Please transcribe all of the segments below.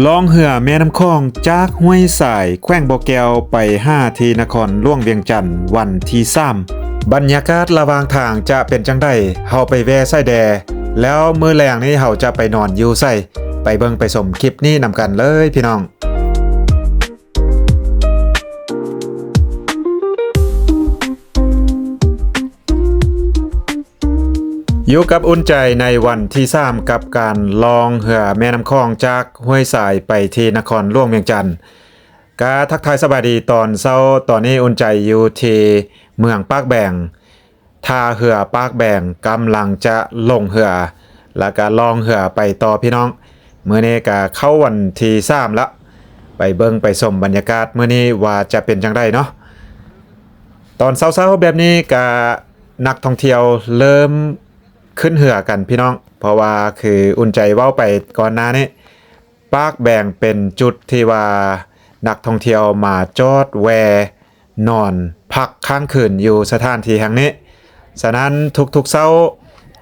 ລ່ອງເຮືອແມ່ນ້ຳຂອງຈາກຫ້ວຍສາຍ ແຂວງບໍ່ແກ້ວ ໄປຫາທີ່ນະຄອນຫຼວງວຽງຈັນ ວັນທີສາມ. ບັນຍາກາດລະຫວ່າງທາງຈະເປັນຈັ່ງໃດ? ເຮົາໄປແວ່ໃສແດ່? ແລ້ວມື້ແລງນີ້ເຮົາຈະໄປນອນຢູ່ໃສ? ໄປເບິ່ງໄປຊົມຄລິບນີ້ນຳກັນເລີຍພີ່ນ້ອງ. ຢູ່ກັບອຸ່ນໃຈໃນວັນທີສາມ ກັບການລ່ອງເຮືອແມ່ນ້ຳຂອງຈາກຫ້ວຍສາຍໄປທີ່ນະຄອນຫຼວງວຽງຈັນ. ກະທັກທາຍສະບາຍດີຕອນເຊົ້າ, ຕອນນີ້ອຸ່ນໃຈຢູ່ທີ່ເມືອງປາກແບງ, ທ່າເຮືອປາກແບງ, ກຳລັງຈະລົງເຮືອ ແລ້ວກະລ່ອງເຮືອໄປຕໍ່ພີ່ນ້ອງ. ມື້ນີ້ກະເຂົ້າວັນທີສາມລະ, ໄປເບິ່ງໄປຊົມບັນຍາກາດມື້ນີ້ວ່າຈະເປັນຈັ່ງໃດເນາະ. ຕອນເຊົ້າໆແບບນີ້ກະນັກທ່ອງທ່ຽວເລີ່ມຂຶ້ນເຮືອກັນພີ່ນ້ອງ, ເພາະວ່າຄືອຸ່ນໃຈເວົ້າໄປກ່ອນໜ້ານີ້, ປາກແບງເປັນຈຸດທີ່ວ່ານັກທ່ອງທ່ຽວມາຈອດແວ່ ນອນພັກຄ້າງຄືນຢູ່ສະຖານທີ່ແຫ່ງນີ້. ສະນັ້ນທຸກໆເຊົ້າ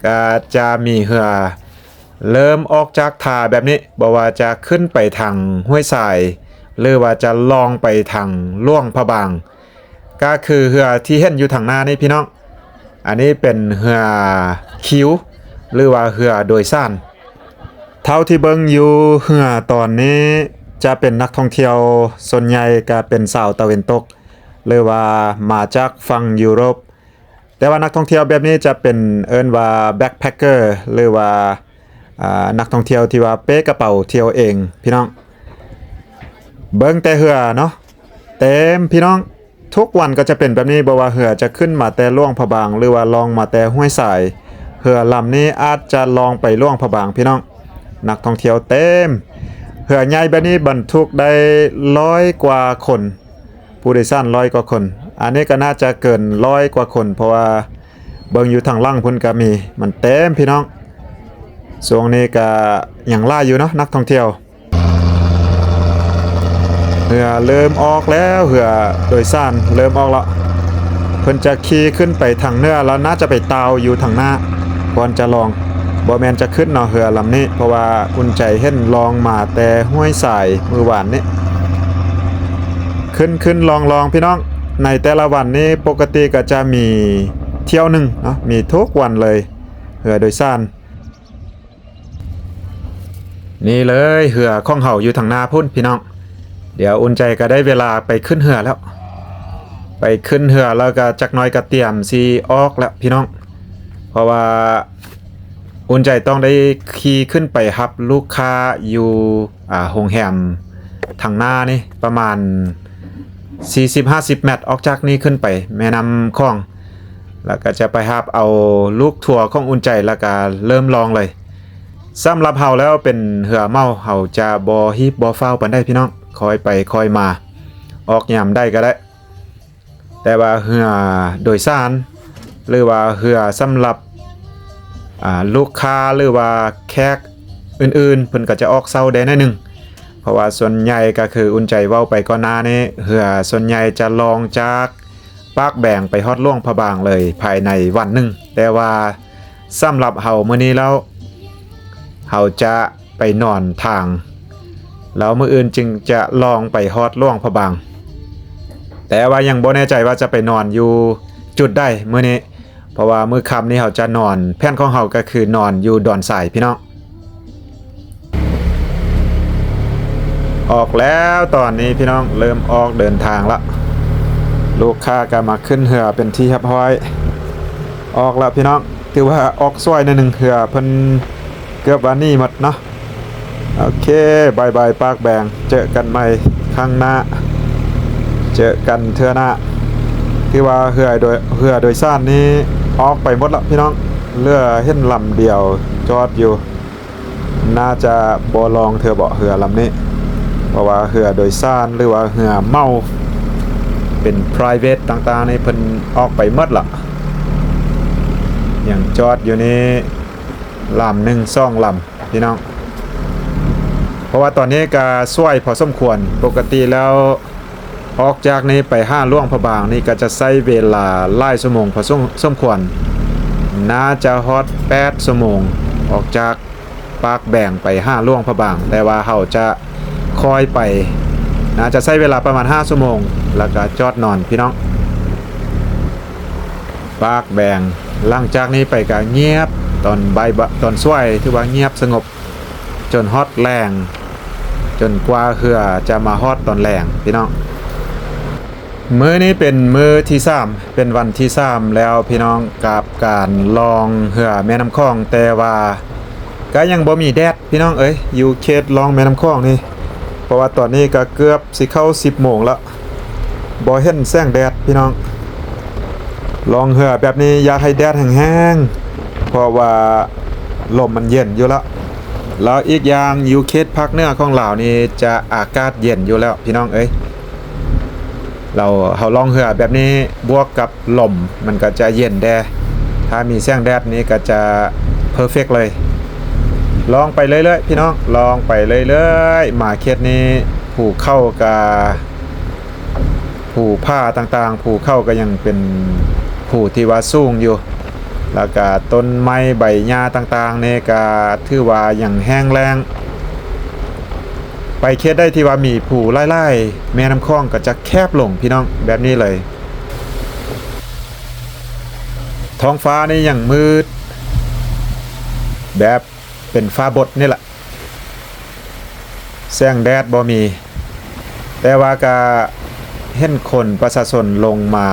ກະຈະມີເຮືອເລີ່ມອອກຈາກທ່າແບບນີ້, ບໍ່ວ່າຈະຂຶ້ນໄປທາງຫ້ວຍສາຍ ຫຼືວ່າຈະລ່ອງໄປທາງຫຼວງພະບາງ, ກະຄືເຮືອທີ່ເຫັນຢູ່ທາງໜ້ານີ້ພີ່ນ້ອງ. ອັນນີ້ເປັນເຮືອຄິວ ຫຼືວ່າເຮືອໂດຍສານ. ເທົ່າທີ່ເບິ່ງຢູ່ເຮືອຕອນນີ້ຈະເປັນນັກທ່ອງທ່ຽວ ສ່ວນໃຫຍ່ກະເປັນຊາວຕາເວັນຕົກ ຫຼືວ່າມາຈາກຝັ່ງຢູໂຣບ. ແຕ່ວ່ານັກທ່ອງທ່ຽວແບບນີ້ຈະເປັນເອີ້ນວ່າ ແບັກແພັກເກີ ຫຼືວ່າ ອາ ນັກທ່ອງທ່ຽວທີ່ວ່າເປ້ກະເປົາທ່ຽວເອງພີ່ນ້ອງ. ເບິ່ງແຕ່ເຮືອເນາະ ເຕັມພີ່ນ້ອງ. ທຸກວັນກໍຈະເປັນແບບນີ້, ບໍ່ວ່າເຮືອຈະຂຶ້ນມາແຕ່ຫຼວງພະບາງ ຫຼືວ່າລ່ອງມາແຕ່ຫ້ວຍສາຍ, ເຮືອລຳນີ້ອາດຈະລ່ອງໄປຫຼວງພະບາງພີ່ນ້ອງ. ນັກທ່ອງທ່ຽວເຕັມ, ເຮືອໃຫຍ່ແບບນີ້ບັນທຸກໄດ້ຮ້ອຍກວ່າຄົນ, ຜູ້ໂດຍສານຮ້ອຍກວ່າຄົນ. ອັນນີ້ກໍໜ້າຈະເກີນຮ້ອຍກວ່າຄົນ, ເພາະວ່າເບິ່ງຢູ່ທາງຫຼັງພຸ້ນກໍມີ, ມັນເຕັມພີ່ນ້ອງ. ຊ່ວງນີ້ກໍຍັງຫຼາຍຢູ່ເນາະ ນັກທ່ອງທ່ຽວ. ເຮືອເລີ່ມອອກແລ້ວ, ເຮືອໂດຍສານເລີ່ມອອກແລ້ວ. ເພິ່ນຈະຂີ່ຂຶ້ນໄປທາງເໜືອ ແລ້ວໜ້າຈະໄປຕ່າວຢູ່ທາງໜ້າ ກ່ອນຈະລ່ອງ. ບໍ່ແມ່ນຈະຂຶ້ນເນາະ ເຮືອລຳນີ້, ເພາະວ່າອຸ່ນໃຈເຫັນລ່ອງມາແຕ່ຫ້ວຍສາຍມື້ວານນີ້. ຂຶ້ນໆ ລ່ອງໆ ພີ່ນ້ອງ. ໃນແຕ່ລະວັນນີ້ປົກກະຕິກໍຈະມີຖ້ຽວໜຶ່ງເນາະ, ມີທຸກວັນເລີຍ ເຮືອໂດຍສານ. ນີ້ເລີຍ ເຮືອຂອງເຮົາຢູ່ທາງໜ້າພຸ້ນພີ່ນ້ອງ. ດຽວອຸ່ນໃຈກໍໄດ້ເວລາໄປຂຶ້ນເຮືອແລ້ວ, ໄປຂຶ້ນເຮືອແລ້ວກໍຈັກໜ້ອຍກໍຕຽມຊິອອກແລ້ວພີ່ນ້ອງ. ເພາະວ່າອຸ່ນໃຈຕ້ອງໄດ້ຂີ່ຂຶ້ນໄປຮັບລູກຄ້າຢູ່ ອາ ໂຮງແຮມທາງໜ້ານີ້ ປະມານສີ່ສິບຫ້າສິບແມັດ ອອກຈາກນີ້ຂຶ້ນໄປແມ່ນ້ຳຂອງ. ແລ້ວກໍຈະໄປຮັບເອົາລູກທົວຂອງອຸ່ນໃຈ ແລ້ວກໍເລີ່ມລ່ອງເລີຍ. ສຳລັບເຮົາແລ້ວເປັນເຮືອເໝົາ, ເຮົາຈະບໍ່ຮີບບໍ່ຟ້າວປານໃດພີ່ນ້ອງ, ຄ່ອຍໄປຄ່ອຍມາ, ອອກຍາມໃດກໍໄດ້. ແຕ່ວ່າເຮືອໂດຍສານ ຫຼືວ່າເຮືອສຳລັບ ອາ ລູກຄ້າ ຫຼືວ່າແຂກອື່ນໆ ເພິ່ນກໍຈະອອກເຊົ້າແດ່ໜ້ອຍໜຶ່ງ, ເພາະວ່າສ່ວນໃຫຍ່ກໍຄືອຸ່ນໃຈເວົ້າໄປກ່ອນໜ້ານີ້, ເຮືອສ່ວນໃຫຍ່ຈະລ່ອງຈາກ ປາກແບງໄປຮອດຫຼວງພະບາງເລີຍພາຍໃນວັນໜຶ່ງ. ແຕ່ວ່າສຳລັບເຮົາມື້ນີ້ແລ້ວ ເຮົາຈະໄປນອນທາງ, ແລ້ວມື້ອື່ນຈຶ່ງຈະລ່ອງໄປຮອດຫຼວງພະບາງ. ແຕ່ວ່າຍັງບໍ່ແນ່ໃຈວ່າຈະໄປນອນຢູ່ຈຸດໃດມື້ນີ້, ເພາະວ່າມື້ຄ່ຳນີ້ເຮົາຈະນອນ, ແຜນຂອງເຮົາກໍຄືນອນຢູ່ດອນຊາຍ ພີ່ນ້ອງ. ອອກແລ້ວຕອນນີ້ພີ່ນ້ອງ, ເລີ່ມອອກເດີນທາງລະ. ລູກຄ້າກໍມາຂຶ້ນເຮືອເປັນທີ່ຮຽບຮ້ອຍ. ອອກລະພີ່ນ້ອງ, ຖືວ່າອອກສວຍໜ້ອຍໜຶ່ງ, ເຮືອເພິ່ນເກືອບວ່າໜີໝົດເນາະ. ໂອເຄ, ບາຍບາຍປາກແບງ, ເຈີກັນໃໝ່ຄັ້ງໜ້າ, ເຈີກັນເທື່ອໜ້າ. ຖືວ່າເຮືອໂດຍ, ເຮືອໂດຍສານນີ້ອອກໄປໝົດລະພີ່ນ້ອງ, ເຫຼືອເຫັນລຳດຽວຈອດຢູ່. ໜ້າຈະບໍ່ລອງເທື່ອເບາະເຮືອລຳນີ້, ເພາະວ່າເຮືອໂດຍສານ ຫຼືວ່າເຮືອເໝົາ ເປັນ private ຕ່າງໆ ນີ້ເພິ່ນອອກໄປໝົດລະ. ຍັງຈອດຢູ່ນີ້ລຳໜຶ່ງສອງລຳ ພີ່ນ້ອງ, ເພາະວ່າຕອນນີ້ກະສວຍພໍສົມຄວນ. ປົກກະຕິແລ້ວ ອອກຈາກນີ້ໄປຫາຫຼວງພະບາງນີ້ກໍຈະໃຊ້ເວລາຫຼາຍຊົ່ວໂມງພໍສົມ, ສົມຄວນ, ໜ້າຈະຮອດແປດຊົ່ວໂມງ ອອກຈາກປາກແບງໄປຫາຫຼວງພະບາງ, ແຕ່ວ່າເຮົາຈະ ຄ່ອຍໄປ ໜ້າຈະໃຊ້ເວລາປະມານຫ້າຊົ່ວໂມງ ແລ້ວກະຈອດນອນພີ່ນ້ອງ. ປາກແບງ ຫຼັງຈາກນີ້ໄປກະງຽບ ຕອນບ່າຍ ຕອນສວຍຖືວ່າງຽບສະຫງົບ ຈົນຮອດແລງ ຈົນກວ່າເຮືອຈະມາຮອດຕອນແລງພີ່ນ້ອງ. ມື້ນີ້ເປັນມື້ທີສາມ ເປັນວັນທີສາມແລ້ວພີ່ນ້ອງ ກັບການລ່ອງເຮືອແມ່ນ້ຳຂອງ ແຕ່ວ່າກະຍັງບໍ່ມີແດດພີ່ນ້ອງເອີຍ ຢູ່ເຂດລ່ອງແມ່ນ້ຳຂອງນີ້ ເພາະວ່າຕອນນີ້ກະເກືອບຊິເຂົ້າສິບໂມງລະ ບໍ່ເຫັນແສງແດດພີ່ນ້ອງ. ລ່ອງເຮືອແບບນີ້ຢາກໃຫ້ແດດແຮງໆ ເພາະວ່າລົມມັນເຢັນຢູ່ລະ ແລ້ວອີກຢ່າງຢູ່ເຂດພາກເໜືອຂອງລາວນີ້ຈະອາກາດເຢັນຢູ່ແລ້ວພີ່ນ້ອງເອີຍ. ແລ້ວເຮົາລ່ອງເຮືອແບບນີ້ບວກກັບລົມ ມັນກະຈະເຢັນແດ່ ຖ້າມີແສງແດດນີ້ກະຈະເພີເຟັກເລີຍ. ລ່ອງໄປເລື້ອຍໆ ພີ່ນ້ອງ ລ່ອງໄປເລື້ອຍໆ ມາເຂດນີ້ ພູເຂົາກະ ພູຜາຕ່າງໆ ພູເຂົາກະຍັງເປັນພູທີ່ວ່າສູງຢູ່ ແລ້ວກະຕົ້ນໄມ້ໃບຫຍ້າຕ່າງໆນີ້ກະຖືວ່າຍັງແຫ້ງແລ້ງ. ໄປເຂດໃດທີ່ວ່າມີພູຫຼາຍໆ ແມ່ນ້ຳຂອງກະຈະແຄບລົງພີ່ນ້ອງ ແບບນີ້ເລີຍ. ທ້ອງຟ້ານີ້ຍັງມືດ ແບບເປັນຟ້າບົດນີ້ລະ ແສງແດດບໍ່ມີ ແຕ່ວ່າກະເຫັນຄົນປະຊາຊົນລົງມາ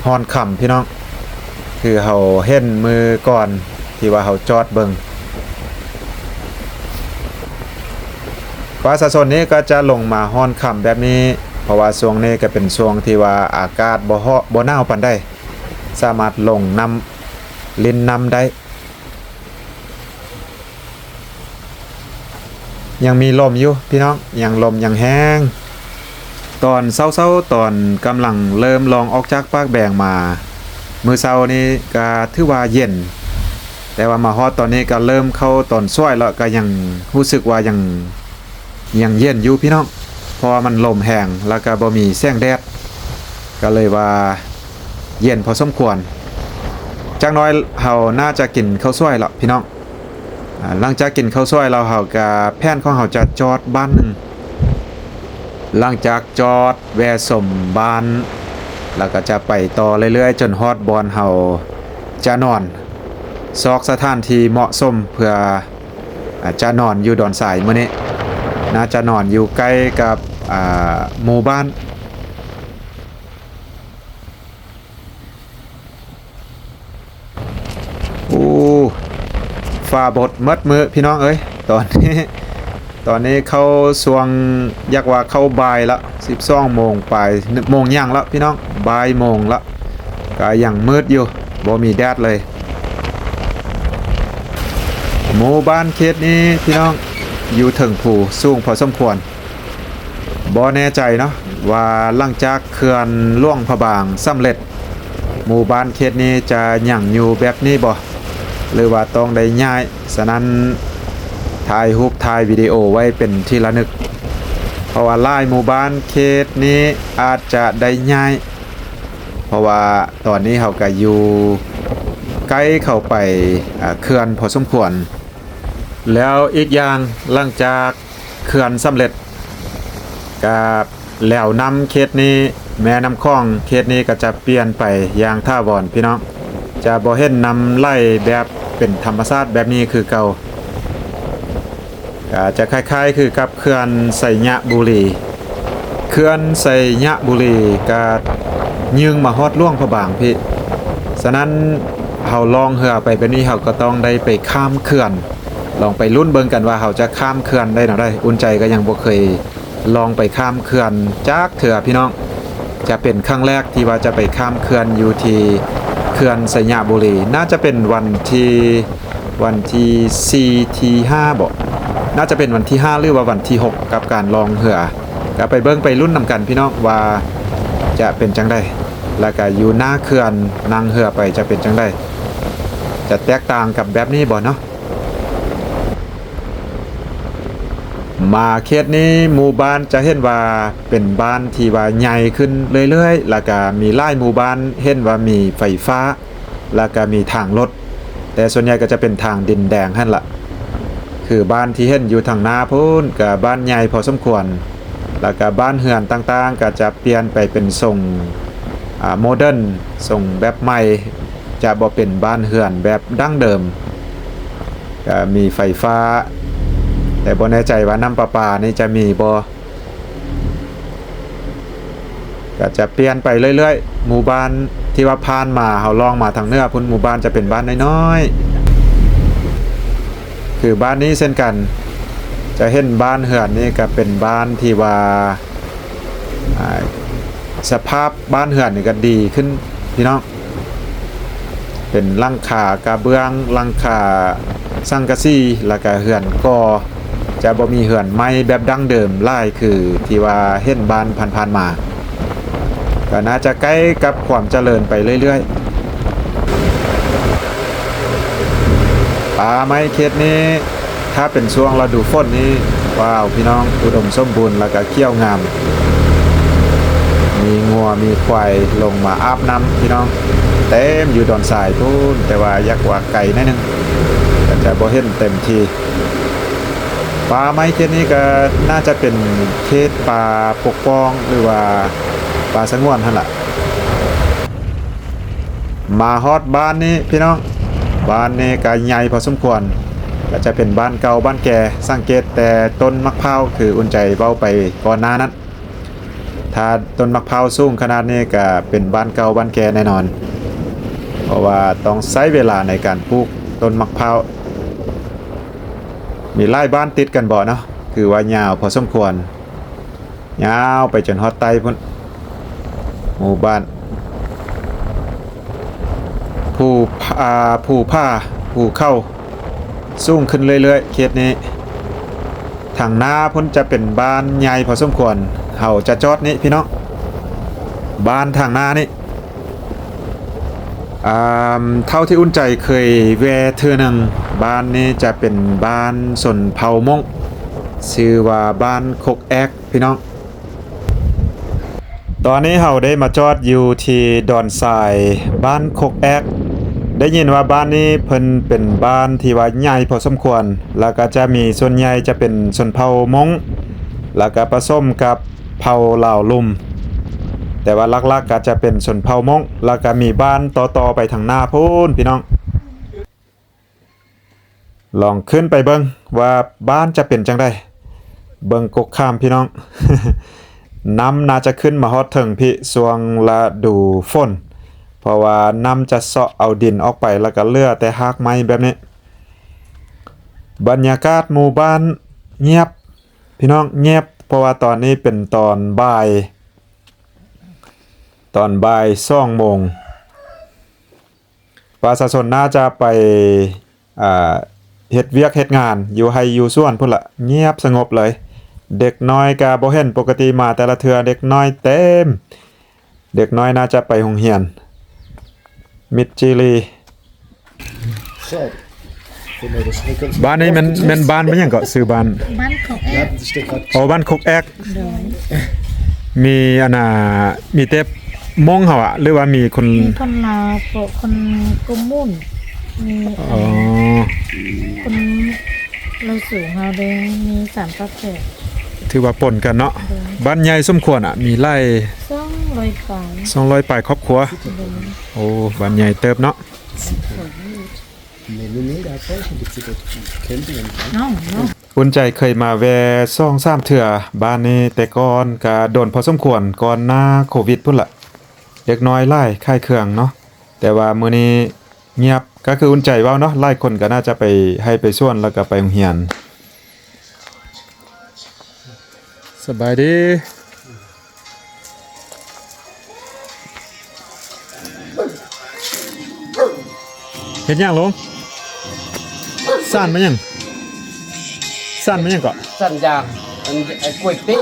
ຮ່ອນຄຳພີ່ນ້ອງ ຄືເຮົາເຫັນມື້ກ່ອນທີ່ວ່າເຮົາຈອດເບິ່ງ ປະຊາຊົນນີ້ກະຈະລົງມາຮ່ອນຄຳແບບນີ້ ເພາະວ່າຊ່ວງນີ້ກະເປັນຊ່ວງທີ່ວ່າອາກາດບໍ່ຮ້ອນ ບໍ່ໜາວປານໃດ ສາມາດລົງນ້ຳ ຫຼິ້ນນ້ຳໄດ້. ຍັງມີລົມຢູ່ພີ່ນ້ອງ ຍັງລົມຍັງແຮງ. ຕອນເຊົ້າໆ ຕອນກຳລັງເລີ່ມລ່ອງອອກຈາກປາກແບງມາ ມື້ເຊົ້ານີ້ກະຖືວ່າເຢັນ ແຕ່ວ່າມາຮອດຕອນນີ້ກະເລີ່ມເຂົ້າຕອນສວຍແລ້ວ ກະຍັງຮູ້ສຶກວ່າຍັງ ຍັງເຢັນຢູ່ພີ່ນ້ອງ ເພາະວ່າມັນລົມແຮງ ແລ້ວກະບໍ່ມີແສງແດດ ກະເລີຍວ່າເຢັນພໍສົມຄວນ. ຈັກໜ້ອຍເຮົາໜ້າຈະກິນເຂົ້າສວຍແລ້ວພີ່ນ້ອງ. ອາ ຫຼັງຈາກກິນເຂົ້າສວຍແລ້ວ ເຮົາກະ ແຜນຂອງເຮົາຈະຈອດບ້ານໜຶ່ງ ຫຼັງຈາກຈອດແວ່ຊົມບ້ານ ແລ້ວກະຈະໄປຕໍ່ເລື້ອຍໆ ຈົນຮອດບ່ອນເຮົາຈະນອນ ຊອກສະຖານທີ່ເໝາະສົມເພື່ອ ອາ ຈະນອນຢູ່ດອນຊາຍມື້ນີ້ ໜ້າຈະນອນຢູ່ໃກ້ກັບ ອາ ໝູ່ບ້ານ. ໂອ້ ຟ້າບົດໝົດມື້ພີ່ນ້ອງເອີຍ ຕອນນີ້ ຕອນນີ້ເຂົ້າຊ່ວງ ຢາກວ່າເຂົ້າບ່າຍລະ ສິບສອງໂມງປາຍ ໂມງຫຍັງລະພີ່ນ້ອງ ບ່າຍໂມງລະ ກະຍັງມືດຢູ່ ບໍ່ມີແດດເລີຍ. ໝູ່ບ້ານເຂດນີ້ພີ່ນ້ອງ ຢູ່ເທິງພູ ສູງພໍສົມຄວນ. ບໍ່ແນ່ໃຈເນາະວ່າຫຼັງຈາກເຂື່ອນຫຼວງພະບາງສຳເລັດ ໝູ່ບ້ານເຂດນີ້ຈະຍັງຢູ່ແບບນີ້ບໍ່ ຫຼືວ່າຕ້ອງໄດ້ຍ້າຍ? ສະນັ້ນ ຖ່າຍຮູບຖ່າຍວິດີໂອໄວ້ເປັນທີ່ລະນຶກ ເພາະວ່າຫຼາຍໝູ່ບ້ານເຂດນີ້ອາດຈະໄດ້ຍ້າຍ ເພາະວ່າຕອນນີ້ເຮົາກະຢູ່ໃກ້ເຂົ້າໄປ ອາ ເຂື່ອນພໍສົມຄວນ. ແລ້ວອີກຢ່າງ ຫຼັງຈາກເຂື່ອນສຳເລັດ ກະແລວນ້ຳເຂດນີ້ ແມ່ນ້ຳຂອງເຂດນີ້ກະຈະປ່ຽນໄປຢ່າງຖາວອນພີ່ນ້ອງ ຈະບໍ່ເຫັນນ້ຳໄຫຼແບບເປັນທຳມະຊາດແບບນີ້ຄືເກົ່າ ກະຈະຄ້າຍໆຄືກັບເຂື່ອນໄຊຍະບູລີ. ເຂື່ອນໄຊຍະບູລີກະຍື່ງມາຮອດຫຼວງພະບາງພີ້ ສະນັ້ນ ເຮົາລ່ອງເຮືອໄປແບບນີ້ ເຮົາກະຕ້ອງໄດ້ໄປຂ້າມເຂື່ອນ. ລອງໄປລຸ້ນເບິ່ງກັນວ່າເຮົາຈະຂ້າມເຂື່ອນໄດ້ແນວໃດ. ອຸ່ນໃຈກະຍັງບໍ່ເຄີຍລ່ອງໄປຂ້າມເຂື່ອນຈັກເທື່ອພີ່ນ້ອງ ຈະເປັນຄັ້ງແລກທີ່ວ່າຈະໄປຂ້າມເຂື່ອນຢູ່ທີ່ເຂື່ອນໄຊຍະບູລີ. ໜ້າຈະເປັນວັນທີ ວັນທີສີ່ ທີຫ້າບໍ ໜ້າຈະເປັນວັນທີຫ້າ ຫຼືວ່າວັນທີຫົກ ກັບການລ່ອງເຮືອ. ກະໄປເບິ່ງໄປລຸ້ນນຳກັນພີ່ນ້ອງວ່າຈະເປັນຈັ່ງໃດ ແລ້ວກະຢູ່ໜ້າເຂື່ອນ ນັ່ງເຮືອໄປຈະເປັນຈັ່ງໃດ ຈະແຕກຕ່າງກັບແບບນີ້ບໍ່ເນາະ. ມາເຂດນີ້ ໝູ່ບ້ານຈະເຫັນວ່າເປັນບ້ານທີ່ວ່າໃຫຍ່ຂຶ້ນເລື້ອຍໆ ແລ້ວກະມີຫຼາຍໝູ່ບ້ານ ເຫັນວ່າມີໄຟຟ້າ ແລ້ວກະມີທາງລົດ ແຕ່ສ່ວນໃຫຍ່ກະຈະເປັນທາງດິນແດງຫັ້ນລະ. ເຂ ຄືບ້ານທີ່ເຫັນຢູ່ທາງໜ້າພຸ້ນ ກະບ້ານໃຫຍ່ພໍສົມຄວນ ແລ້ວກະບ້ານເຮືອນຕ່າງໆ ກະຈະປ່ຽນໄປເປັນຊົງ ອາ ໂມເດີນ ຊົງແບບໃໝ່ ຈະບໍ່ເປັນບ້ານເຮືອນແບບດັ້ງເດີມ ກະມີໄຟຟ້າ ແຕ່ບໍ່ແນ່ໃຈວ່ານ້ຳປະປານີ້ຈະມີບໍ່. ກະຈະປ່ຽນໄປເລື້ອຍໆ ໝູ່ບ້ານທີ່ວ່າຜ່ານມາ ເຮົາລ່ອງມາທາງເໜືອພຸ້ນ ໝູ່ບ້ານຈະເປັນບ້ານນ້ອຍໆ ຄືບ້ານນີ້ເຊັ່ນກັນ ຈະເຫັນບ້ານເຮືອນນີ້ກະເປັນບ້ານທີ່ວ່າ ອາ ສະພາບບ້ານເຮືອນນີ້ກະດີຂຶ້ນພີ່ນ້ອງ. ເປັນຫຼັງຄາກະເບື້ອງ, ຫຼັງຄາສັງກະສີ ແລ້ວກະເຮືອນກໍ່ ຈະບໍ່ມີເຮືອນໄມ້ແບບດັ້ງເດີມຫຼາຍຄືທີ່ວ່າເຫັນບ້ານຜ່ານໆມາ. ກະໜ້າຈະໃກ້ກັບຄວາມຈະເລີນໄປເລື້ອຍໆ. ປ່າໄມ້ເຂດນີ້ ຖ້າເປັນຊ່ວງລະດູຝົນນີ້ ວ້າວ ພີ່ນ້ອງ ອຸດົມສົມບູນ ແລ້ວກະຂຽວງາມ ມີງົວມີຄວາຍລົງມາອາບນ້ຳພີ່ນ້ອງ ເຕັມຢູ່ດອນຊາຍພຸ້ນ ແຕ່ວ່າຢາກວ່າໄກໜ້ອຍໜຶ່ງ ກະຈະບໍ່ເຫັນເຕັມທີ່. ປ່າໄມ້ເຂດນີ້ກະໜ້າຈະເປັນເຂດປ່າປົກປ້ອງ ຫຼືວ່າປ່າສະຫງວນຫັ້ນລະ. ມາຮອດບ້ານນີ້ພີ່ນ້ອງ ບ້ານນີ້ກະໃຫຍ່ພໍສົມຄວນ ກະຈະເປັນບ້ານເກົ່າບ້ານແກ່ ສັງເກດແຕ່ຕົ້ນໝາກພ້າວ ຄືອຸ່ນໃຈເວົ້າໄປກ່ອນໜ້ານັ້ນ. ຖ້າຕົ້ນໝາກພ້າວສູງຂະໜາດນີ້ກະເປັນບ້ານເກົ່າບ້ານແກ່ແນ່ນອນ ເພາະວ່າຕ້ອງໃຊ້ເວລາໃນການປູກຕົ້ນໝາກພ້າວ. ມີຫຼາຍບ້ານຕິດກັນບໍ່ເນາະ ຄືວ່າຍາວພໍສົມຄວນ. ຍາວໄປຈົນຮອດໃຕ້ພຸ້ນ ໝູ່ບ້ານ ພູ ອາ ພູຜາ ພູເຂົາ ສູງຂຶ້ນເລື້ອຍໆ ເຂດນີ້. ທາງໜ້າພຸ້ນຈະເປັນບ້ານໃຫຍ່ພໍສົມຄວນ ເຮົາຈະຈອດນີ້ພີ່ນ້ອງ ບ້ານທາງໜ້ານີ້. ອາ ເທົ່າທີ່ອຸ່ນໃຈເຄີຍແວ່ເທື່ອໜຶ່ງ ບ້ານນີ້ຈະເປັນບ້ານຊົນເຜົ່າມົ້ງ ຊື່ວ່າບ້ານຄົກແອກ ພີ່ນ້ອງ. ຕອນນີ້ເຮົາໄດ້ມາຈອດຢູ່ທີ່ດອນຊາຍ ບ້ານຄົກແອກ. ໄດ້ຍິນວ່າບ້ານນີ້ເພິ່ນເປັນບ້ານທີ່ວ່າໃຫຍ່ພໍສົມຄວນ ແລ້ວກະຈະມີ ສ່ວນໃຫຍ່ຈະເປັນຊົນເຜົ່າມົ້ງ ແລ້ວກະປະສົມກັບເຜົ່າລາວລຸ່ມ ແຕ່ວ່າຫຼັກໆກະຈະເປັນຊົນເຜົ່າມົ້ງ ແລ້ວກະມີບ້ານຕໍ່ໆໄປທາງໜ້າພຸ້ນ ພີ່ນ້ອງ. ລອງຂຶ້ນໄປເບິ່ງວ່າບ້ານຈະເປັນຈັ່ງໃດ. ເບິ່ງກົກຂ້າມພີ່ນ້ອງ ນ້ຳໜ້າຈະຂຶ້ນມາຮອດເທິງພີ້ຊ່ວງລະດູຝົນ ເພາະວ່ານ້ຳຈະເຊາະເອົາດິນອອກໄປ ແລ້ວກະເຫຼືອແຕ່ຮາກໄມ້ແບບນີ້. ບັນຍາກາດໝູ່ບ້ານງຽບພີ່ນ້ອງ ງຽບ ເພາະວ່າຕອນນີ້ເປັນຕອນບ່າຍ ຕອນບ່າຍສອງໂມງ. ປະຊາຊົນໜ້າຈະໄປ ອ່າ ເຮັດວຽກເຮັດງານຢູ່ໄຮ່ຢູ່ສວນພຸ້ນລະ ງຽບສະຫງົບເລີຍ. ເດັກນ້ອຍກະບໍ່ເຫັນ ປົກກະຕິມາແຕ່ລະເທື່ອເດັກນ້ອຍເຕັມ. ເດັກນ້ອຍໜ້າຈະໄປໂຮງຮຽນ ມິດຈີຣີ. ບ້ານນີ້ແມ່ນ ແມ່ນບ້ານ ແມ່ນຫຍັງເກາະ ຊື່ບ້ານ? ບ້ານຄົກແອກ. ອໍ ບ້ານຄົກແອກ. ໂດຍ. ມີອັນນ່າ ມີແຕ່ມົ້ງເຮົາອະ ຫຼືວ່າມີຄົນ ມີຄົນລາວ ພວກຄົນກຸມມູນ ມີ ອໍ ຄົນລາວສູງເຮົາເດ້ ມີສາມປາກແປດ. ຖືວ່າປົນກັນເນາະ. ໂດຍ. ບ້ານໃຫຍ່ສົມຄວນອະ ມີຫຼາຍ ສອງຮ້ອຍປາຍ ສອງຮ້ອຍປາຍຄອບຄົວ. ໂດຍ. ໂອ້ ບ້ານໃຫຍ່ເຕີບເນາະ. ອຸ່ນໃຈເຄີຍມາແວ່ສອງສາມເທື່ອບ້ານນີ້ ແຕ່ກ່ອນກະດົນພໍສົມຄວນ ກ່ອນໜ້າໂຄວິດພຸ້ນລະ. ເດັກນ້ອຍຫຼາຍຂາຍເຄື່ອງເນາະ ແຕ່ວ່າມື້ນີ້ງຽບ ກະຄືອຸ່ນໃຈເວົ້າເນາະ ຫຼາຍຄົນກະໜ້າຈະໄປໄຮ່ໄປສວນ ແລ້ວກະໄປໂຮງຮຽນ. ສະບາຍດີ. ເຮັດຫຍັງລົງ? ສານມາຫຍັງ? ສານມາຫຍັງເກາະ? ສານຢາງ ອັນ ໄອ້ກ້ວຍເປ້.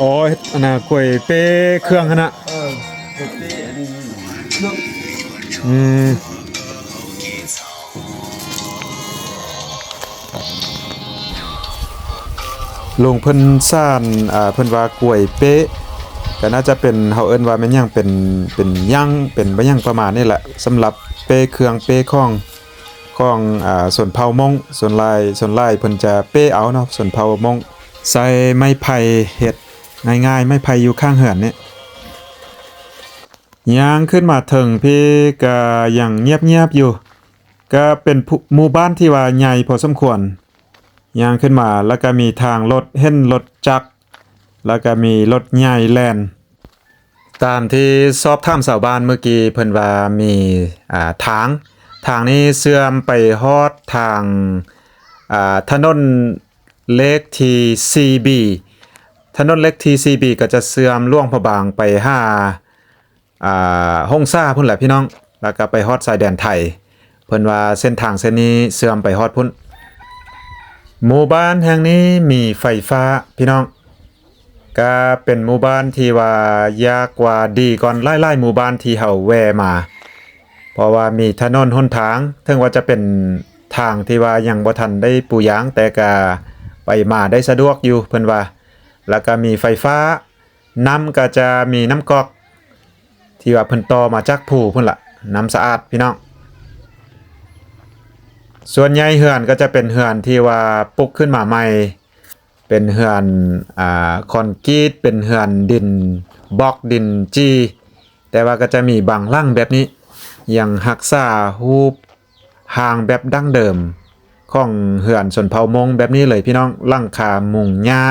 ອໍ ເຮັດອັນນ່າ ກ້ວຍເປ້ເຄື່ອງຫັ້ນນະ. ເອີ ກ້ວຍເປ້ອັນເຄື່ອງ. ອືມ. ລຸງເພິ່ນສານ ອ່າ ເພິ່ນວ່າກ້ວຍເປ້ ກະໜ້າຈະເປັນ ເຮົາເອີ້ນວ່າແມ່ນຫຍັງ ເປັນ ເປັນຫຍັງ ເປັນບາຫຍັງປະມານນີ້ແຫຼະ ສຳລັບເປ້ເຄື່ອງເປ້ຂອງ ຂອງ ອາ ຊົນເຜົ່າມົ້ງ. ສ່ວນຫຼາຍ ສ່ວນຫຼາຍເພິ່ນຈະເປ້ເອົາເນາະ ຊົນເຜົ່າມົ້ງ ໃຊ້ໄມ້ໄຜ່ເຮັດ ງ່າຍໆ ໄມ້ໄຜ່ຢູ່ຂ້າງເຮືອນນີ້. ຍ່າງຂຶ້ນມາເຖິງພີ້ກະຍັງງຽບໆຢູ່ ກະເປັນ ໝູ່ບ້ານທີ່ວ່າໃຫຍ່ພໍສົມຄວນ. ຍ່າງຂຶ້ນມາ ແລ້ວກະມີທາງລົດ ເຫັນລົດຈັກ ແລ້ວກະມີລົດໃຫຍ່ແລ່ນ. ຕາມທີ່ສອບຖາມຊາວບ້ານມື້ກີ້ ເພິ່ນວ່າມີ ອາ ທາງ ທາງນີ້ເຊື່ອມໄປຮອດທາງ ອາ ຖະໜົນເລກທີສີ່ບີ ຖະໜົນເລກທີສີ່ບີ ກໍຈະເຊື່ອມຫຼວງພະບາງໄປຫາ ອາ ຫົງສາພຸ້ນແຫຼະພີ່ນ້ອງ ແລ້ວກໍໄປຮອດຊາຍແດນໄທ. ເພິ່ນວ່າເສັ້ນທາງເສັ້ນນີ້ເຊື່ອມໄປຮອດພຸ້ນ. ໝູ່ບ້ານແຫ່ງນີ້ມີໄຟຟ້າພີ່ນ້ອງ. ກະເປັນໝູ່ບ້ານທີ່ວ່າຢາກວ່າດີກ່ອນຫຼາຍໆໝູ່ບ້ານທີ່ເຮົາແວ່ມາ ເພາະວ່າມີຖະໜົນຫົນທາງ ເຖິງວ່າຈະເປັນທາງທີ່ວ່າຍັງບໍ່ທັນໄດ້ປູຢາງ ແຕ່ກະໄປມາໄດ້ສະດວກຢູ່ ເພິ່ນວ່າ. ແລ້ວກະມີໄຟຟ້າ ນ້ຳກະຈະມີນ້ຳກອກ ທີ່ວ່າເພິ່ນຕໍ່ມາຈາກພູພຸ້ນລະ ນ້ຳສະອາດພີ່ນ້ອງ. ສ່ວນໃຫຍ່ເຮືອນກໍຈະເປັນເຮືອນທີ່ວ່າປຸກຂຶ້ນມາໃໝ່ ເປັນເຮືອນ ອາ ຄອນກຣີດ ເປັນເຮືອນດິນບລັອກ ດິນຈີ່ ແຕ່ວ່າກໍຈະມີບາງຫຼັງແບບນີ້ ຍັງຮັກສາຮູບຮ່າງແບບດັ້ງເດີມຂອງເຮືອນຊົນເຜົ່າມົ້ງແບບນີ້ເລີຍພີ່ນ້ອງ. ຫຼັງຄາມຸງຫຍ້າ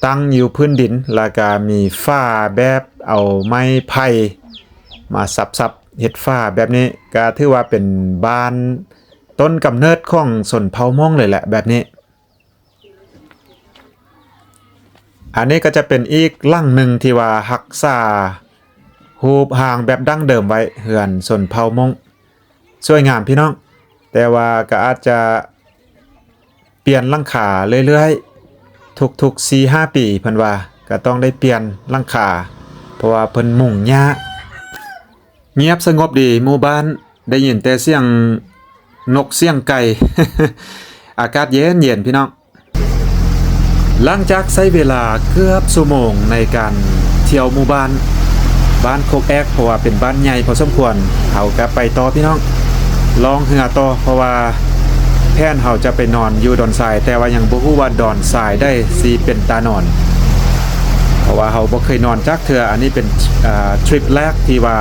ຕັ້ງຢູ່ພື້ນດິນ ແລ້ວກະມີຝາແບບເອົາໄມ້ໄຜ່ມາສັບໆເຮັດຝາແບບນີ້ ກະຖືວ່າເປັນບ້ານຕົ້ນກຳເນີດຂອງຊົນເຜົ່າມົ້ງເລີຍແຫຼະແບບນີ້. ອັນນີ້ກໍຈະເປັນອີກຫຼັງໜຶ່ງທີ່ວ່າຮັກສາຮູບຮ່າງແບບດັ້ງເດີມໄວ້ ເຮືອນຊົນເຜົ່າມົ້ງ ສວຍງາມພີ່ນ້ອງ. ແຕ່ວ່າກໍອາດຈະປ່ຽນຫຼັງຄາເລື້ອຍໆ ທຸກໆສີ່ຫ້າປີ ເພິ່ນວ່າກໍຕ້ອງໄດ້ປ່ຽນຫຼັງຄາ ເພາະວ່າເພິ່ນມຸງຫຍ້າ. ງຽບສະຫງົບດີໝູ່ບ້ານ ໄດ້ຍິນແຕ່ສຽງນົກສຽງໄກ່ ອາກາດເຢັນໆ ພີ່ນ້ອງ. ຫຼັງຈາກໃຊ້ເວລາເກືອບຊົ່ວໂມງໃນການທ່ຽວໝູ່ບ້ານ ບ້ານໂຄກແອກ ເພາະວ່າເປັນບ້ານໃຫຍ່ພໍສົມຄວນ ເຮົາກະໄປຕໍ່ພີ່ນ້ອງ ລ່ອງເຮືອຕໍ່ ເພາະວ່າແຜນເຮົາຈະໄປນອນຢູ່ດອນຊາຍ ແຕ່ວ່າຍັງບໍ່ຮູ້ວ່າດອນຊາຍໃດຊິເປັນຕານອນ ເພາະວ່າເຮົາບໍ່ເຄີຍນອນຈັກເທື່ອ. ອັນນີ້ເປັນ ອາ ທຣິບແລກທີ່ວ່າ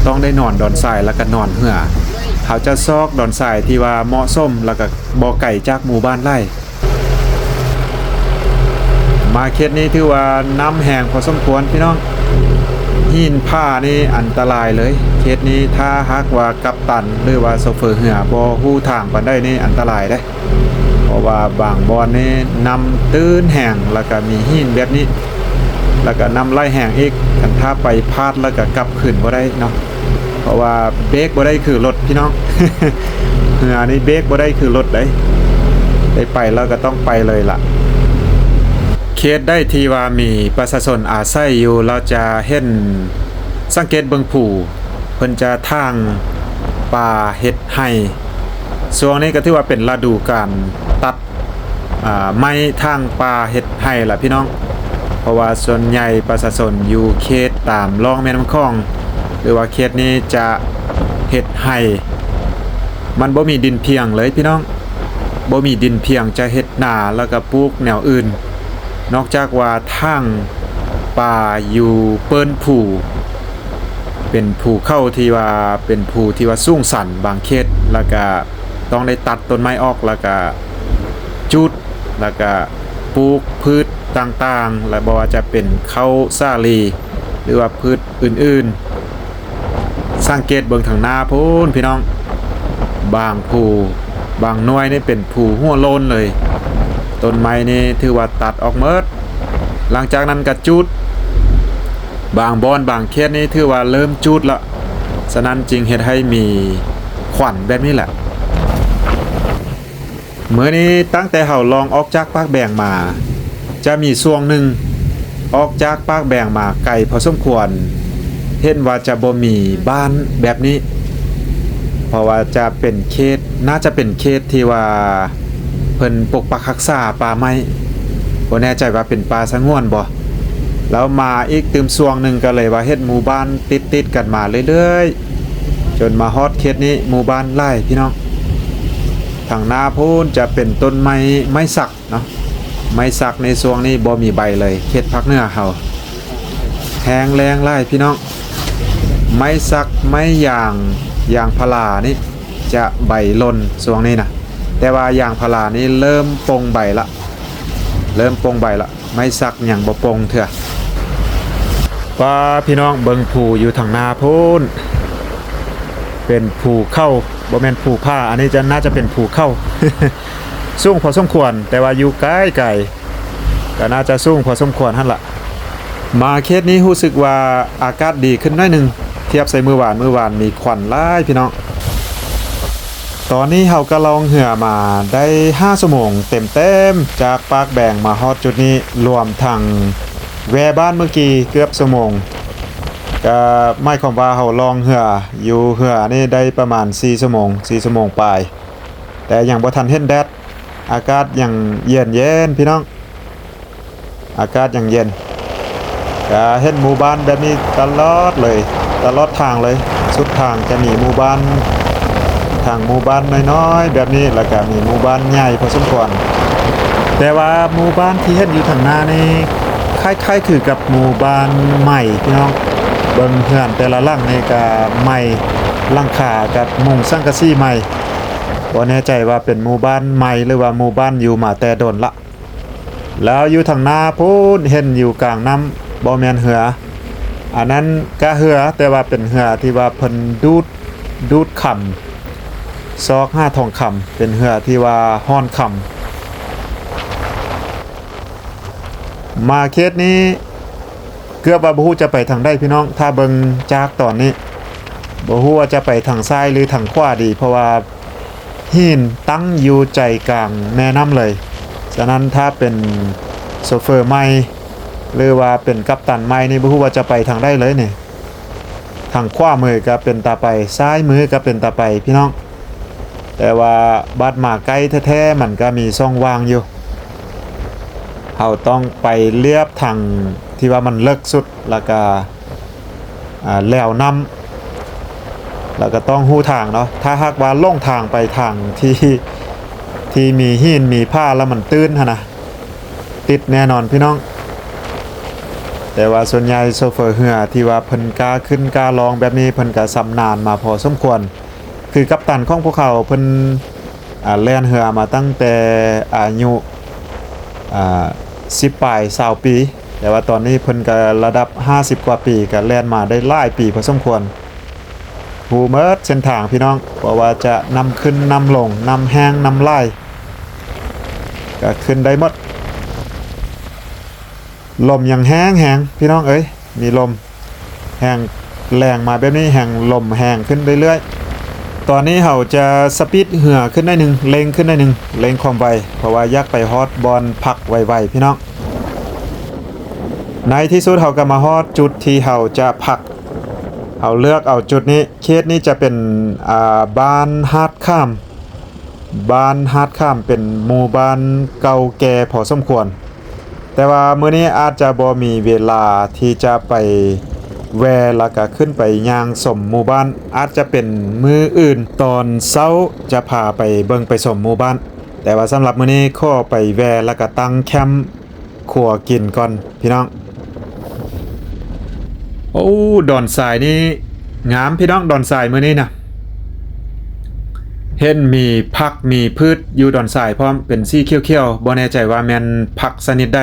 ຕ້ອງໄດ້ນອນດອນຊາຍ ແລ້ວກະນອນເຮືອ. ເຮົາຈະຊອກດອນຊາຍທີ່ວ່າເໝາະສົມ ແລ້ວກະບໍ່ໄກຈາກໝູ່ບ້ານຫຼາຍ. ມາເຂດນີ້ຖືວ່ານ້ຳແຮງພໍສົມຄວນພີ່ນ້ອງ. ຫີນຜານີ້ອັນຕະລາຍເລີຍ ເຂດນີ້ຖ້າຫາກວ່າກັບຕັນ ຫຼືວ່າໂຊເຟີເຮືອບໍ່ຮູ້ທາງປານໃດນີ້ອັນຕະລາຍເດ້. ເພາະວ່າບາງບ່ອນນີ້ນ້ຳຕື້ນແຮງ ແລ້ວກະມີຫີນແບບນີ້ ແລ້ວກະນ້ຳໄຫຼແຮງອີກ ຄັນຖ້າໄປພາດແລ້ວກະກັບຄືນບໍ່ໄດ້ເນາະ. ເພາະວ່າເບຣກບໍ່ໄດ້ຄືລົດພີ່ນ້ອງ ເຮືອນີ້ເບຣກບໍ່ໄດ້ຄືລົດເດ້ ໄດ້ໄປແລ້ວກໍຕ້ອງໄປເລີຍລະ. ເຂດໃດທີ່ວ່າມີປະຊາຊົນອາໄສຢູ່ ລາວຈະເຫັນ ສັງເກດເບິ່ງພູ ເພິ່ນຈະຖາງປ່າເຮັດໄຮ່ ຊ່ວງນີ້ກໍຖືວ່າເປັນລະດູການຕັດ ອາ ໄມ້ຖາງປ່າເຮັດໄຮ່ລະພີ່ນ້ອງ. ເພາະວ່າສ່ວນໃຫຍ່ປະຊາຊົນຢູ່ເຂດຕາມລ່ອງແມ່ນ້ຳຂອງ ຫຼືວ່າເຂດນີ້ຈະເຮັດໄຮ່ ມັນບໍ່ມີດິນພຽງເລີຍພີ່ນ້ອງ ບໍ່ມີດິນພຽງຈະເຮັດນາ ແລ້ວກະປູກແນວອື່ນ ນອກຈາກວ່າຖາງປ່າຢູ່ເປີ້ນພູ ເປັນພູເຂົາທີ່ວ່າເປັນພູທີ່ວ່າສູງຊັນບາງເຂດ ແລ້ວກະຕ້ອງໄດ້ຕັດຕົ້ນໄມ້ອອກ ແລ້ວກະຈູດ ແລ້ວກະປູກພືດຕ່າງໆ ແລະ ບໍ່ວ່າຈະເປັນເຂົ້າສາລີ ຫຼືວ່າພືດອື່ນໆ. ສັງເກດເບິ່ງທາງໜ້າພຸ້ນພີ່ນ້ອງ ບາງພູ ບາງໜ່ວຍນີ້ເປັນພູຫົວໂລ້ນເລີຍ ຕົ້ນໄມ້ນີ້ຖືວ່າຕັດອອກໝົດ. ຫຼັງຈາກນັ້ນກະຈູດ ບາງບ່ອນບາງເຂດນີ້ຖືວ່າເລີ່ມຈູດລະ ສະນັ້ນຈຶ່ງເຮັດໃຫ້ມີຄວັນແບບນີ້ແຫຼະ. ມື້ນີ້ຕັ້ງແຕ່ເຮົາລ່ອງອອກຈາກປາກແບງມາ ຈະມີຊ່ວງໜຶ່ງອອກຈາກປາກແບງມາໄກພໍສົມຄວນ ເຫັນວ່າຈະບໍ່ມີບ້ານແບບນີ້ ເພາະວ່າຈະເປັນເຂດ ໜ້າຈະເປັນເຂດທີ່ວ່າເພິ່ນປົກປັກຮັກສາປ່າໄມ້ ບໍ່ແນ່ໃຈວ່າເປັນປ່າສະຫງວນບໍ່. ແລ້ວມາອີກຕື່ມຊ່ວງໜຶ່ງ ກໍເລີຍວ່າເຫັນໝູ່ບ້ານຕິດໆກັນມາເລື້ອຍໆ ຈົນມາຮອດເຂດນີ້ ໝູ່ບ້ານຫຼາຍພີ່ນ້ອງ. ທາງໜ້າພຸ້ນຈະເປັນຕົ້ນໄມ້ ໄມ້ສັກເນາະ, ໄມ້ສັກໃນຊ່ວງນີ້ບໍ່ມີໃບເລີຍ ເຂດພາກເໜືອເຮົາ ແຫ້ງແລ້ງຫຼາຍພີ່ນ້ອງ. ໄມ້ສັກ ໄມ້ຢາງ ຢາງພາລານີ້ຈະໃບຫຼົ່ນຊ່ວງນີ້ນະ, ແຕ່ວ່າຢາງພາລານີ້ເລີ່ມປົ່ງໃບລະ ເລີ່ມປົ່ງໃບລະ. ໄມ້ສັກຍັງບໍ່ປົ່ງເທື່ອ. ປ້າ ພີ່ນ້ອງເບິ່ງພູຢູ່ທາງໜ້າພຸ້ນ ເປັນພູເຂົາ ບໍ່ແມ່ນພູຜາ ອັນນີ້ຈະ ໜ້າຈະເປັນພູເຂົາ ສູງພໍສົມຄວນ ແຕ່ວ່າຢູ່ໄກໆ ກໍໜ້າຈະສູງພໍສົມຄວນຫັ້ນລະ. ມາເຂດນີ້ຮູ້ສຶກວ່າອາກາດດີຂຶ້ນໜ້ອຍໜຶ່ງ ທຽບໃສ່ມື້ວານ, ມື້ວານມີຄວັນຫຼາຍພີ່ນ້ອງ. ຕອນນີ້ເຮົາກໍລ່ອງເຮືອມາໄດ້ຫ້າຊົ່ວໂມງເຕັມໆ ຈາກປາກແບງມາຮອດຈຸດນີ້ ລວມທັງແວ່ບ້ານເມື່ອກີ້ເກືອບຊົ່ວໂມງ, ກໍໝາຍຄວາມວ່າເຮົາລ່ອງເຮືອຢູ່ເຮືອນີ້ໄດ້ປະມານສີ່ຊົ່ວໂມງ, ສີ່ຊົ່ວໂມງປາຍ, ແຕ່ຍັງບໍ່ທັນເຫັນແດດ, ອາກາດຍັງເຢັນໆ ພີ່ນ້ອງ. ອາກາດຍັງເຢັນ ກະເຫັນໝູ່ບ້ານແບບນີ້ຕະຫຼອດເລີຍ ຕະຫຼອດທາງເລີຍ. ສຸດທາງຈະມີໝູ່ບ້ານ ທັງໝູ່ບ້ານນ້ອຍໆແບບນີ້ ແລ້ວກະມີໝູ່ບ້ານໃຫຍ່ພໍສົມຄວນ. ແຕ່ວ່າໝູ່ບ້ານທີ່ເຫັນຢູ່ທາງໜ້ານີ້ ຄ້າຍໆຄືກັບໝູ່ບ້ານໃໝ່ພີ່ນ້ອງ. ເບິ່ງເຮືອນແຕ່ລະຫຼັງນີ້ກະໃໝ່, ຫຼັງຄາກະມຸງສັງກະສີໃໝ່. ບໍ່ແນ່ໃຈວ່າເປັນໝູ່ບ້ານໃໝ່ ຫຼືວ່າໝູ່ບ້ານຢູ່ມາແຕ່ດົນລະ. ແລ້ວຢູ່ທາງໜ້າພຸ້ນເຫັນຢູ່ກາງນ້ຳ ບໍ່ແມ່ນເຮືອ, ອັນນັ້ນກະເຮືອ ແຕ່ວ່າເປັນເຮືອທີ່ວ່າເພິ່ນດູດ ດູດຄຳ ຊອກຫາທອງຄຳ, ເປັນເຮືອທີ່ວ່າຮ່ອນຄຳ. ມາເຂດນີ້ເກືອບວ່າບໍ່ຮູ້ຈະໄປທາງໃດພີ່ນ້ອງ, ຖ້າເບິ່ງຈາກຕອນນີ້ ບໍ່ຮູ້ວ່າຈະໄປທາງຊ້າຍ ຫຼື ທາງຂວາດີ ເພາະວ່າ ຫີນຕັ້ງຢູ່ໃຈກາງແມ່ນ້ຳເລີຍ. ສະນັ້ນຖ້າເປັນໂຊເຟີໃໝ່ ຫຼືວ່າເປັນກັບຕັນໃໝ່ນີ້ ບໍ່ຮູ້ວ່າຈະໄປທາງໃດເລີຍນີ້. ທາງຂວາມືກໍເປັນຕາໄປ, ຊ້າຍມືກໍເປັນຕາໄປພີ່ນ້ອງ. ແຕ່ວ່າບາດມາໃກ້ແທ້ໆ ມັນກໍມີຊ່ອງວ່າງຢູ່. ເຮົາຕ້ອງໄປລຽບທາງທີ່ວ່າມັນເລິກສຸດ ແລ້ວກໍ ອ່າ ແລວນ້ຳ ແລ້ວກໍຕ້ອງຮູ້ທາງເນາະ. ຖ້າຫາກວ່າຫຼົງທາງໄປທາງທີ່ ທີ່ມີຫີນມີຜາແລ້ວມັນຕື້ນຫັ້ນນະ ຕິດແນ່ນອນພີ່ນ້ອງ. ແຕ່ວ່າສ່ວນໃຫຍ່ໂຊເຟີເຮືອທີ່ວ່າເພິ່ນກ້າຂຶ້ນກ້າລ່ອງແບບນີ້ ເພິ່ນກໍຊຳນານມາພໍສົມຄວນ. ຄືກັບຕັນຂອງພວກເຂົາ ເພິ່ນ ອ່າ ແລ່ນເຮືອມາຕັ້ງແຕ່ອາຍຸ ອ່າ ສິບປາຍ ຊາວປີ, ແຕ່ວ່າຕອນນີ້ເພິ່ນກໍລະດັບຫ້າສິບກວ່າປີ ກໍແລ່ນມາໄດ້ຫຼາຍປີພໍສົມຄວນ. ຮູ້ໝົດເສັ້ນທາງພີ່ນ້ອງ, ບໍ່ວ່າຈະນ້ຳຂຶ້ນນ້ຳລົງ ນ້ຳແຫ້ງນ້ຳຫຼາຍ ກໍຂຶ້ນໄດ້ໝົດ. ລົມຍັງແຮງໆ ພີ່ນ້ອງເອີຍ, ມີລົມ ແຮງແລງມາແບບນີ້ ແຮງລົມແຮງຂຶ້ນເລື້ອຍໆ. ຕອນນີ້ເຮົາຈະສະປີດເຮືອຂຶ້ນໜ້ອຍໜຶ່ງ, ເລັ່ງຂຶ້ນໜ້ອຍໜຶ່ງ, ເລັ່ງຄວາມໄວ ເພາະວ່າຢາກໄປຮອດບ່ອນພັກໄວໆ ພີ່ນ້ອງ. ໃນທີ່ສຸດເຮົາກໍມາຮອດຈຸດທີ່ເຮົາຈະພັກ. ເຮົາເລືອກເອົາຈຸດນີ້, ເຂດນີ້ຈະເປັນ ອ່າ ບ້ານຫາດຂາມ. ບ້ານຫາດຂາມເປັນໝູ່ບ້ານເກົ່າແກ່ພໍສົມຄວນ, ແຕ່ວ່າມື້ນີ້ອາດຈະບໍ່ມີເວລາທີ່ຈະໄປແວ່ ແລ້ວກະຂຶ້ນໄປຍ່າງຊົມໝູ່ບ້ານ, ອາດຈະເປັນມື້ອື່ນຕອນເຊົ້າຈະພາໄປເບິ່ງໄປຊົມໝູ່ບ້ານ. ແຕ່ວ່າສຳລັບມື້ນີ້ຂໍໄປແວ່ ແລ້ວກະຕັ້ງແຄ້ມ ຄົວກິນກ່ອນພີ່ນ້ອງ. ໂອ້ ດອນຊາຍນີ້ງາມພີ່ນ້ອງ, ດອນຊາຍມື້ນີ້ນະ ເຫັນມີຜັກມີພືດຢູ່ດອນຊາຍພ້ອມ ເປັນສີຂຽວໆ, ບໍ່ແນ່ໃຈວ່າແມ່ນຜັກຊະນິດໃດ,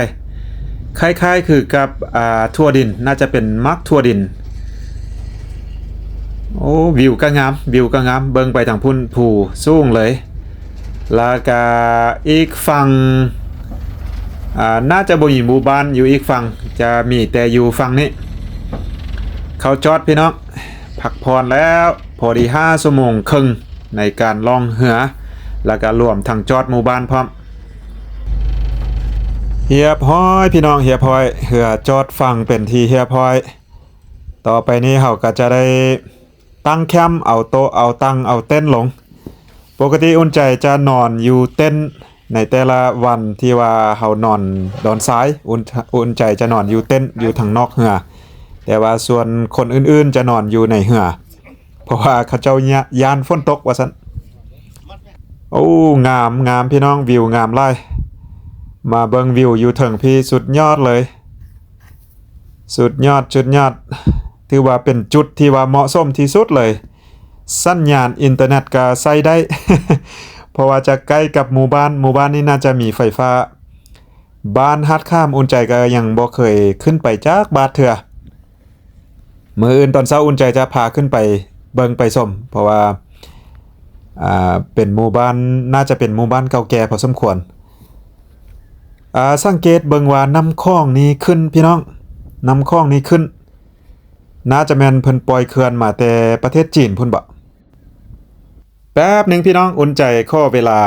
ຄ້າຍໆຄືກັບ ອ່າ ຖົ່ວດິນ, ໜ້າຈະເປັນໝາກຖົ່ວດິນ. ໂອ້ ວິວກໍງາມ, ວິວກໍງາມ, ເບິ່ງໄປທາງພຸ້ນ ພູສູງເລີຍ. ແລ້ວກະອີກຝັ່ງ ອ່າ ໜ້າຈະບໍ່ມີໝູ່ບ້ານຢູ່ອີກຝັ່ງ, ຈະມີແຕ່ຢູ່ຝັ່ງນີ້. ເຂົ້າຈອດພີ່ນ້ອງ, ພັກຜ່ອນແລ້ວ, ພໍດີຫ້າຊົ່ວໂມງເຄິ່ງໃນການລ່ອງເຮືອ, ແລ້ວກະລວມທັງຈອດໝູ່ບ້ານພ້ອມ. ຮຽບຮ້ອຍພີ່ນ້ອງ, ຮຽບຮ້ອຍ, ເຮືອຈອດຝັ່ງເປັນທີ່ຮຽບຮ້ອຍ. ຕໍ່ໄປນີ້ເຮົາກໍຈະໄດ້ ຕັ້ງແຄ້ມ ເອົາໂຕະ ເອົາຕັ່ງ ເອົາເຕັນລົງ. ປົກກະຕິອຸ່ນໃຈຈະນອນຢູ່ເຕັນໃນແຕ່ລະວັນທີ່ວ່າເຮົານອນດອນຊາຍ, ອຸ່ນ ອຸ່ນໃຈຈະນອນຢູ່ເຕັນຢູ່ທາງນອກເຮືອ, ແຕ່ວ່າສ່ວນຄົນອື່ນໆຈະນອນຢູ່ໃນເຮືອ ເພາະວ່າເຂົາເຈົ້າຢ້ານ ຢ້ານຝົນຕົກວ່າຊັ້ນ. ໂອ້ ງາມ ງາມພີ່ນ້ອງ ວິວງາມຫຼາຍ. ມາເບິ່ງວິວຢູ່ເທິງພີ້ ສຸດຍອດເລີຍ ສຸດຍອດ ສຸດຍອດ. ຖືວ່າເປັນຈຸດທີ່ວ່າເໝາະສົມທີ່ສຸດເລີຍ. ສັນຍານອິນເຕີເນັດກໍໃຊ້ໄດ້ ເພາະວ່າຈະໃກ້ກັບໝູ່ບ້ານ, ໝູ່ບ້ານນີ້ໜ້າຈະມີໄຟຟ້າ. ບ້ານຫາດຂາມ ອຸ່ນໃຈກໍຍັງບໍ່ເຄີຍຂຶ້ນໄປຈັກບາດເທື່ອ. ມື້ອື່ນຕອນເຊົ້າ ອຸ່ນໃຈຈະພາຂຶ້ນໄປເບິ່ງໄປຊົມ ເພາະວ່າ ອ່າ ເປັນໝູ່ບ້ານ ໜ້າຈະເປັນໝູ່ບ້ານເກົ່າແກ່ພໍສົມຄວນ. ອ່າ ສັງເກດເບິ່ງວ່ານ້ຳຂອງນີ້ຂຶ້ນ ພີ່ນ້ອງ, ນ້ຳຂອງນີ້ຂຶ້ນ. ໜ້າຈະແມ່ນເພິ່ນປ່ອຍເຂື່ອນມາແຕ່ປະເທດຈີນພຸ້ນບໍ? ແປັບໜຶ່ງພີ່ນ້ອງ, ອຸ່ນໃຈຂໍເວລາ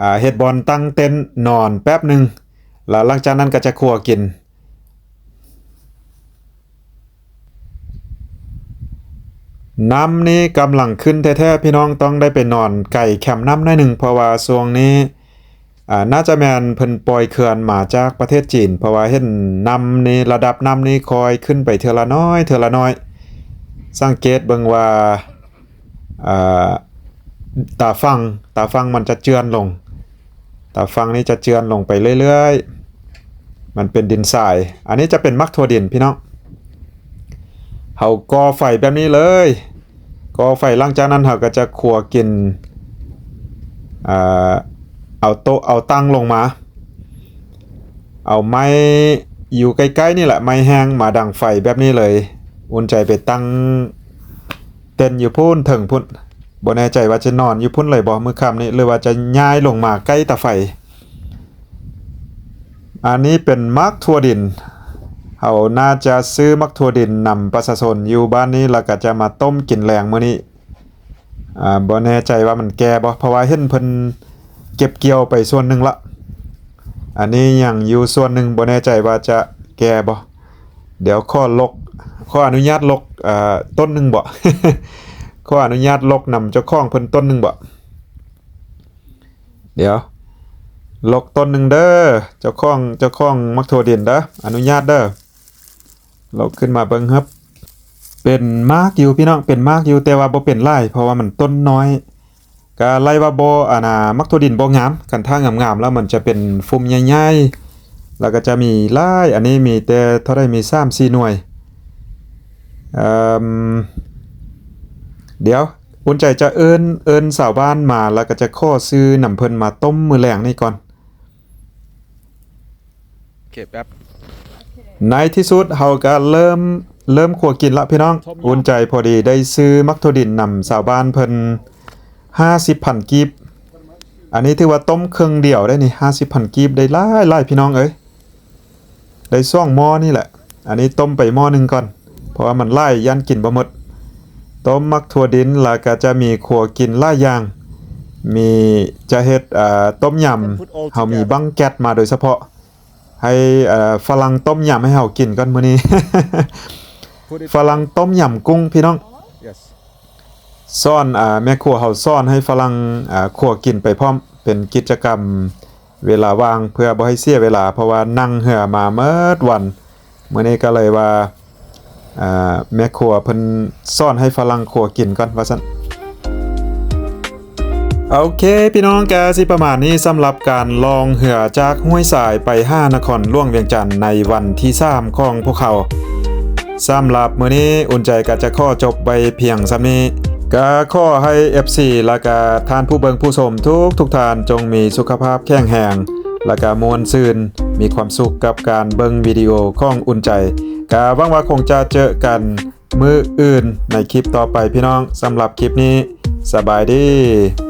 ອ່າ ເຮັດບ່ອນຕັ້ງເຕັນນອນແປັບໜຶ່ງ ແລ້ວຫຼັງຈາກນັ້ນກໍຈະຂົ້ວກິນ. ນ້ຳນີ້ກຳລັງຂຶ້ນແທ້ໆ ພີ່ນ້ອງ, ຕ້ອງໄດ້ໄປນອນໄກແຄມນ້ຳໜ້ອຍໜຶ່ງ ເພາະວ່າຊ່ວງນີ້ ອ່າ ໜ້າຈະແມ່ນເພິ່ນປ່ອຍເຂື່ອນມາຈາກປະເທດຈີນ ເພາະວ່າເຫັນນ້ຳນີ້ ລະດັບນ້ຳນີ້ຄ່ອຍຂຶ້ນໄປເທື່ອລະໜ້ອຍ ເທື່ອລະໜ້ອຍ. ສັງເກດເບິ່ງວ່າ ອ່າ ຕາຝັ່ງ ຕາຝັ່ງມັນຈະເຈື່ອນລົງ, ຕາຝັ່ງນີ້ຈະເຈື່ອນລົງໄປເລື້ອຍໆ ມັນເປັນດິນຊາຍ. ອັນນີ້ຈະເປັນໝາກຖົ່ວດິນ ພີ່ນ້ອງ. ເຮົາກໍ່ໄຟແບບນີ້ເລີຍ, ກໍ່ໄຟ ຫຼັງຈາກນັ້ນເຮົາກໍຈະຂົ້ວກິນ ອ່າ ເອົາໂຕະເອົາຕັ່ງລົງມາ, ເອົາໄມ້ຢູ່ໃກ້ໆນີ້ແຫຼະ ໄມ້ແຫ້ງມາດັງໄຟແບບນີ້ເລີຍ. ອຸ່ນໃຈໄປຕັ້ງເຕັນຢູ່ພຸ້ນເທິງພຸ້ນ, ບໍ່ແນ່ໃຈວ່າຈະນອນຢູ່ພຸ້ນເລີຍບໍ່ມື້ຄ່ຳນີ້ ຫຼືວ່າຈະຍ້າຍລົງມາໃກ້ຕາໄຟ. ອັນນີ້ເປັນໝາກຖົ່ວດິນ, ເຮົາໜ້າຈະຊື້ໝາກຖົ່ວດິນນຳປະຊາຊົນຢູ່ບ້ານນີ້ ແລ້ວກໍຈະມາຕົ້ມກິນແລງມື້ນີ້. ອ່າ ບໍ່ແນ່ໃຈວ່າມັນແກ່ບໍ່ ເພາະວ່າເຫັນເພິ່ນເກັບກ່ຽວໄປສ່ວນໜຶ່ງລະ. ອັນນີ້ຍັງຢູ່ສ່ວນໜຶ່ງ, ບໍ່ແນ່ໃຈວ່າຈະແກ່ບໍ່. ດຽວຂໍລົກ ຂໍອະນຸຍາດລົກ ເອີ ຕົ້ນໜຶ່ງບໍ? ຂໍອະນຸຍາດລົກນຳເຈົ້າຂອງເພິ່ນຕົ້ນໜຶ່ງບໍ? ດຽວ ລົກຕົ້ນໜຶ່ງເດີ ເຈົ້າຂອງ ເຈົ້າຂອງໝາກຖົ່ວດິນເດີ ອະນຸຍາດເດີ. ລົກຂຶ້ນມາເບິ່ງ ຮຶບ ເປັນໝາກຢູ່ພີ່ນ້ອງ ເປັນໝາກຢູ່ ແຕ່ວ່າບໍ່ເປັນຫຼາຍ ເພາະວ່າມັນຕົ້ນນ້ອຍ. ກະໄລ່ວ່າບໍ່ ອັນນ່າ ໝາກຖົ່ວດິນບໍ່ງາມ, ຄັນຖ້າງາມໆແລ້ວມັນຈະເປັນຟຸ່ມໃຫຍ່ໆ ແລ້ວກໍຈະມີຫຼາຍ. ອັນນີ້ມີແຕ່ເທົ່າໃດ ມີສາມສີ່ໜ່ວຍ. ເອີ່ມ ດຽວ ອຸ່ນໃຈຈະເອີ້ນ ເອີ້ນຊາວບ້ານມາ ແລ້ວກໍຈະຂໍຊື້ນຳເພິ່ນມາຕົ້ມມື້ແລງນີ້ກ່ອນ. ໂອເຄ ແປັບ. ໃນທີ່ສຸດເຮົາກໍເລີ່ມ ເລີ່ມຄົວກິນລະພີ່ນ້ອງ. ອຸ່ນໃຈພໍດີໄດ້ຊື້ໝາກຖົ່ວດິນນຳຊາວບ້ານເພິ່ນຫ້າສິບພັນກີບ. ອັນນີ້ຖືວ່າຕົ້ມເຄິ່ງດຽວໄດ້ນີ້ ຫ້າສິບພັນກີບ ໄດ້ຫຼາຍໆ ພີ່ນ້ອງເອີຍ. ໄດ້ສອງໝໍ້ນີ້ແຫຼະ. ອັນນີ້ຕົ້ມໄປໝໍ້ໜຶ່ງກ່ອນ ເພາະວ່າມັນຫຼາຍ ຢ້ານກິນບໍ່ໝົດ. ຕົ້ມໝາກຖົ່ວດິນ ແລ້ວກໍຈະມີຄົວກິນຫຼາຍຢ່າງ. ມີ ຈະເຮັດ ເອີ່ ຕົ້ມຍຳ, ເຮົາມີບັ້ງແກັດມາໂດຍສະເພາະ ໃຫ້ ເອີ່ ຝຣັ່ງຕົ້ມຍຳໃຫ້ເຮົາກິນກ່ອນມື້ນີ້. ຝຣັ່ງຕົ້ມຍຳກຸ້ງ ພີ່ນ້ອງ. ສອນ ອາ ແມ່ຄົວເຮົາສອນໃຫ້ຝຣັ່ງ ອາ ຄົວກິນໄປພ້ອມ ເປັນກິດຈະກຳເວລາວ່າງ ເພື່ອບໍ່ໃຫ້ເສຍເວລາ ເພາະວ່ານັ່ງເຮືອມາເໝິດວັນ. ມື້ນີ້ກໍເລີຍວ່າ ອາ ແມ່ຄົວເພິ່ນສອນໃຫ້ຝຣັ່ງຄົວກິນກ່ອນວ່າຊັ້ນ. ໂອເຄ ພີ່ນ້ອງ ກະຊິປະມານນີ້ ສຳລັບການລ່ອງເຮືອຈາກຫ້ວຍຊາຍໄປຫານະຄອນຫຼວງວຽງຈັນໃນວັນທີສາມຂອງພວກເຮົາ. ສຳລັບມື້ນີ້ ອຸ່ນໃຈກໍຈະຂໍຈົບໄວ້ພຽງສ່ຳນີ້. ກໍຂໍໃຫ້ເອັຟຊີ ແລະກະທ່ານຜູ້ເບິ່ງຜູ້ຊົມທຸກໆທ່ານ ຈົ່ງມີສຸຂະພາບແຂງແຮງ ແລະກະມ່ວນຊື່ນ ມີຄວາມສຸກກັບການເບິ່ງວິດີໂອຂອງອຸ່ນໃຈ. ກະຫວັງວ່າຄົງຈະເຈີກັນມື້ອື່ນໃນຄລິບຕໍ່ໄປ ພີ່ນ້ອງ. ສຳລັບຄລິບນີ້ ສະບາຍດີ.